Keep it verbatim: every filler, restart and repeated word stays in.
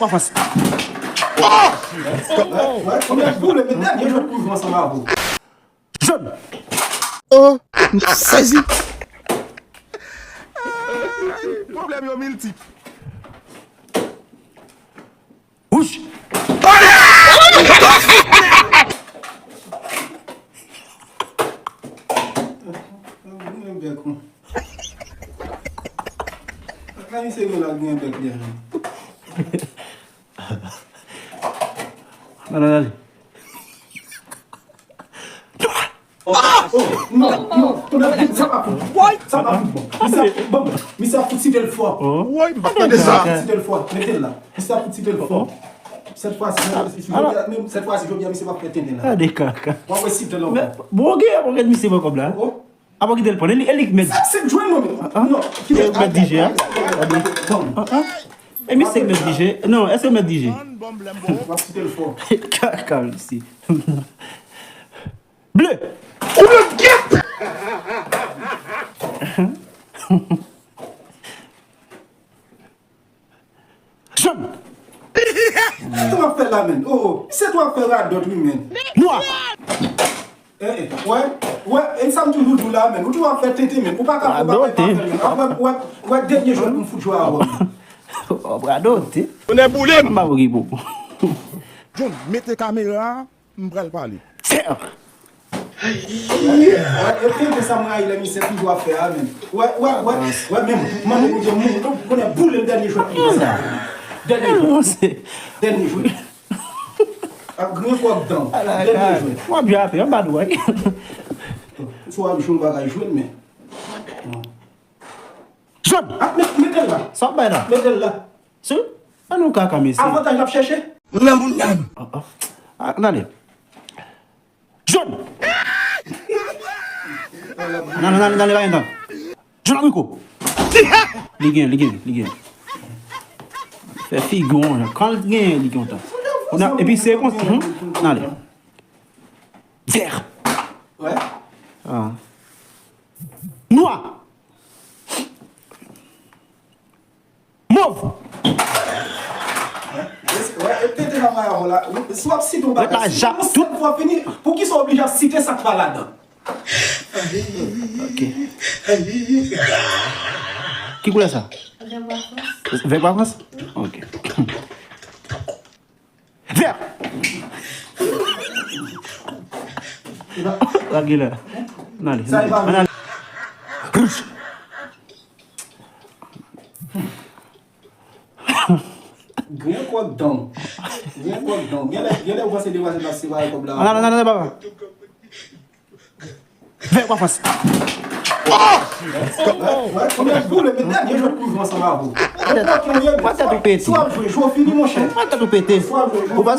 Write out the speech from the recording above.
Vèk pa fas. Wè, wè, konbyen boule, men dènye jwèt pou jwe ansanm avè w. Jòn. Oh, m sezi. Pwoblèm yo miltip. Wouch. Goumen bèk ou. Ak la misye gen la goumen bèk li a. Nan, nan, nan. Oh, oh, non, non, non, sa pa fout. Sa pa fout bon. Misye, bon, misye ap fout site l fò. Woy, m pa t tande sa. Site l fò, mete l la. Misye ap fout site l fò. Sèt fwa si, sèt fwa si, jodi a, misye p ap fè tenten la. Gade kaka. W ap wè site l ankò. Bon, gen, bon, gen misye pran kòb la. Oh. Apa kite l pran? E li, e li k mèt. Se, se jwenn mwen menm. Non, kite l. Mèt D J a. Bon. E misye k mèt D J. Non, èske mèt D J? W ap kite l fò. Kaka, misye. Ble. Ou ble gyèt. Jòn. Sa w ap fè la, menn? Oh, oh. Se tou ap fè radòt, wi, menn. Nwa. Eh, eh, wè, wè, e sa m toujou di w la, menn. Ou toujou ap fè tenten, menn. Ou pa ka fè bagay pa fè, menn. Wè, wè, wè, dènye jwèt pou m fout jwe avè w, menn. Radòt, eh. Tonè boule m. M pa pou ki pou. John, mete kamera a. M pral pale. Sè! Wè, e tenten sa m rayi lè misye toujou ap fè a, menn. Wè, wè, wè, wè, menm, manmi Bondye, moun, nou konnen boule m dènye jwèt li sa. Dènye jwèt. Dènye jwèt. Ap griyen kò ak dan. Dènye jwèt. W ap jape, w ap bat, wè. Sou w ap jwe, w pa ka jwe, men. Jòn! Ah, met, mete l la. Sa w ap bay la? Mete l la. Sou? An nou kaka, mesye. Avantaj l ap chèche. Nan moun nan. Ah, ah. Ah, tande. Jòn! Nan, nan, nan, nan, nan, nan. Jòn abriko. Li gen, li gen, li gen. Fè figi w, kan l gen, li gen tan. Epi se konsa, hmm? Nan ale. Vè. Wè. Ah. Nwa. Mov. Wè, e tenten nan mayon la. Si w ap site yon bagay, si yon sèl fwa fini, poukisa w oblije ap site sa k pa ladan? Ok. Ki koulè sa? Vè pa fas. Vè pa fas? Ok. Vè! Sa ki la? N ale. Sa e pa vè. Wouj. Griyen kò ak dan w. Griyen kò ak dan w. Genlè, genlè ou panse de vwazin ap separe kòb la. Nan, nan, nan, nan, papa. Vè pa fas. Wè, wè, konbyen boule, men dènye jwèt pou jwe ansanm avè w. Ou pa tèt ou pete. Si w ap jwe, jwe w fini, monchè. Ou pa tèt ou pete. Si w ap jwe, jwe w fini. Ou pa